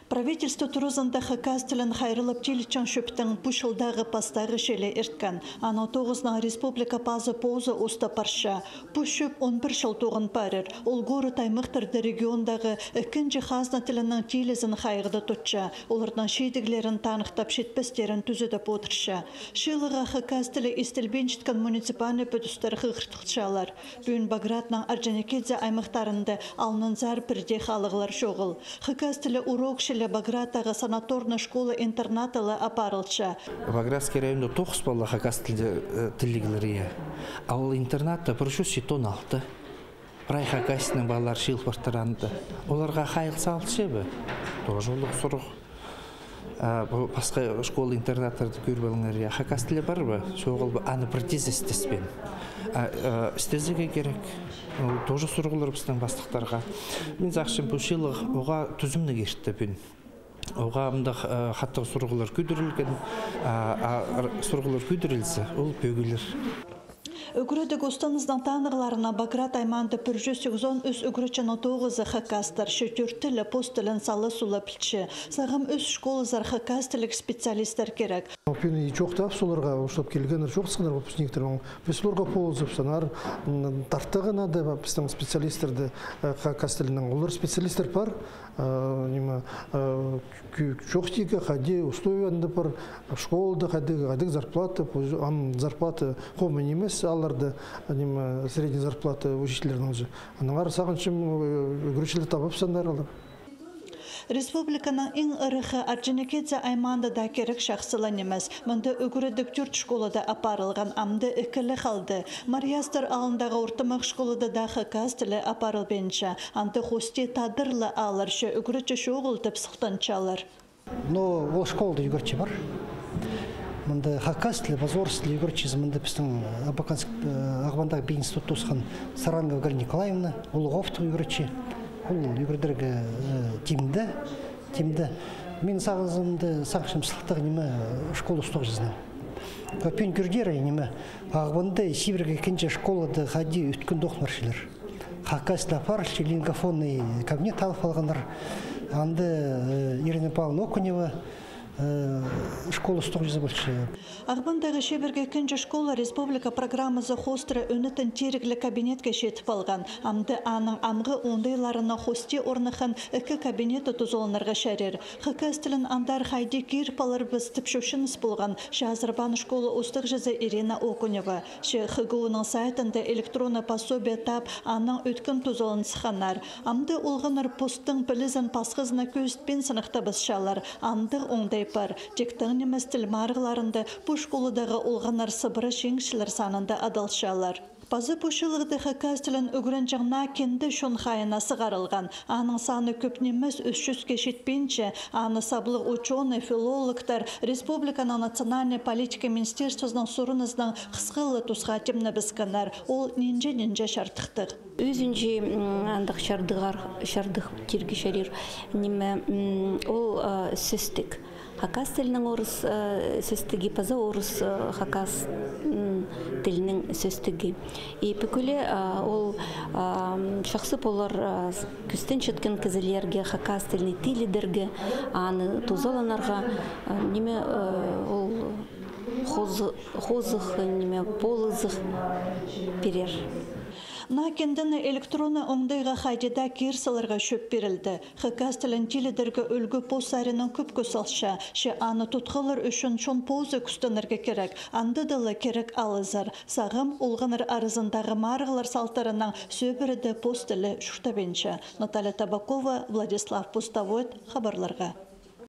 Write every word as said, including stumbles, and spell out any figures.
Правительство туразында хакас тілін хайраллап тилітчең чӧптің пу чылдағы пастағы чилі ирткен. Аның тоғызынаң республика пазы позы устап парча. Пу чӧп он пір чыл тоғын парир. Ол город-аймахтарда региондағы ікінҷі хазна тілінің тилізін хайығда тутча. Оларның чидіглерін таныхтап, читпестерін тӱзедіп одырча. Чыылығға хакас тілі истілбинчеткен муниципальный пӱдістер хығыртылчалар. Пӱӱн Багратның Орджоникидзе аймахтарында алнынзар пірдей халығлар чоғыл. Хакас тілі урок чилі Баграттағы санаторный школа-интернатта ла апарылча. Багратский районда тоғыс пала хакас тілі, э, тілліглер, я. А ол интернатта пір чӱс читон алты. Прай хакасияның палалары чыыл партыр анда. Оларға хайығ салча ба? Тоже улуғ сурығ. А пу пасха школа-интернаттарда кӧріп алыңар, я, хакас тілі пар ба, чоғыл ба, аны пір дее істеспеен. А, а, істезерге кирек. Ол тоже сурығлар пістің пастыхтарға. Мин сағынчам, пу чыылығ уғаа тӱзімніг иртті пӱӱн. Уғаа мындағ, а, хатығ сурығлар кӧдірілген, а, а, р-, сурығлар кӧдірілзе, ол пӧгілер. Ӱгредіг устазының танығларына Баграт аймаанда пір чӱс сигізон ӱс ӱгретчінің тоғызы хакастар, че тӧртті ле пос тілін сала-сула пілче. Сағам ӱс школазар хакас тіліг специалистер кирек. Пӱӱн и чоохтаабыс оларға, устап килгеннер, чоохтасханнар выпускниктер, піс оларға полызып санар, м, тартығына да пістің специалистерді, э, хакас тілінің. Олар специалистер пар, э, ниме, э, кӱ-, чоохтирға, хайди условия анда пар, школада хайди, хайди зарплата, пос-, ам зарплата хомай нимес, аларда, ниме, средняя зарплата учительлернің зе. Аннаңар сағынчам, э, ӱгретчілер табып санар алар. Республиканың иң ыраххы Орджоникидзе аймаанда даа кирек чахсы ла нимес. Мында ӱгредіг тӧрт школада апарылған, амды ікі ле халды. Марьястар аалындағы ортымах школада даа хакас тілі апарылбинча. Анда хости тадар ла алар, че ӱгретчі чоғыл тіп сыхтанчалар. Но ол школада ӱгретчі пар. Мында хакас тілі, паза орыс тілі ӱгретчізі мында пістің, э, Абаканск, э, Ағбандағы пединститут тоосхан Сарангова Галина Николаевна, улуғ опытлығ ӱгретчі. Ол ӱгредерге, э, тимде, тимде. Мин сағызымды, сағынчам, сылтағ ниме, э, школа устағҷызынаң. Пӱӱн кӧрдірер ниме, Ағбанда, Сибірге килҷең школада хайди ӧткін тоғынмарчалар. Хакас тілі апарылча, лингафонный кабинет алып алғаннар. Анда, э, Ирина Павловна Окунева, э, школа устағҷызы полча. Ағбандағы чибіргі ікінҷі школа республика программазы хоостыра ӧнетін тирігліг кабинетке читіп алған. Амды аның амғы оңдайларына хости орныххан ікі кабинеті тузаланарға чарир. Хакас тілін андар хайди киріп аларбыс тіп чӧпченіс полған, че азырбаан школа устағҷызы Ирина Окунева. Че Х Г У-ның сайтында электронный пособие таап, анаң ӧткін тузалан сыхханнар. Амды олғаннар постың пілізін пасхазына кӧзітпин сыныхтабысчалар. Андағ оңдай пар. Тиктең нимес тіл марығларында пу школадағы олғаннар сыбыра чиңісчілер санында адалчалар. Паза пу чылығда хакас тілін ӱгренҷең наа кинде чон хайиина сығарылған. Аның саны кӧп нимес, ӱс чӱске читпинче. Аны саблығ учёный, филологтар республиканың национальнай политика министерствозының сурынызынаң хысхалығ тусха тимнебіскеннер. Ол нинҷе-нинҷе чардыхтығ. Ӱзінҷі, м, андағ чардығ, чардығ тирге чарир. Ниме, м, ол, а, сӧстік. Хакас тілінің орыс, э, сӧстігі паза орыс, э, хакас, м, тілінің сӧстігі. И пӱкӱле, а, ол, а, м, чахсы полар, а, с-, кӱстенчеткен кізілерге хакас тілін тилідерге, аны тузаланарға, а, ниме, э, ол хозы-, хозых, ниме, полызых пирер. Наа киндені электронный оңдайға хайди даа кир саларға чӧп пирілді. Хакас тілін тилідерге ӱлгӱ пос саринаң кӧп кӱс салча, че аны тутхалар ӱчӱн чон позы кӱстенерге кирек, андада ла кирек алызар. Сағам олғаннар аразындағы марығлар салтарынаң сӧбіреде пос тілі чуртабинча. Наталья Табакова, Владислав Пустовойтов, хабарларға.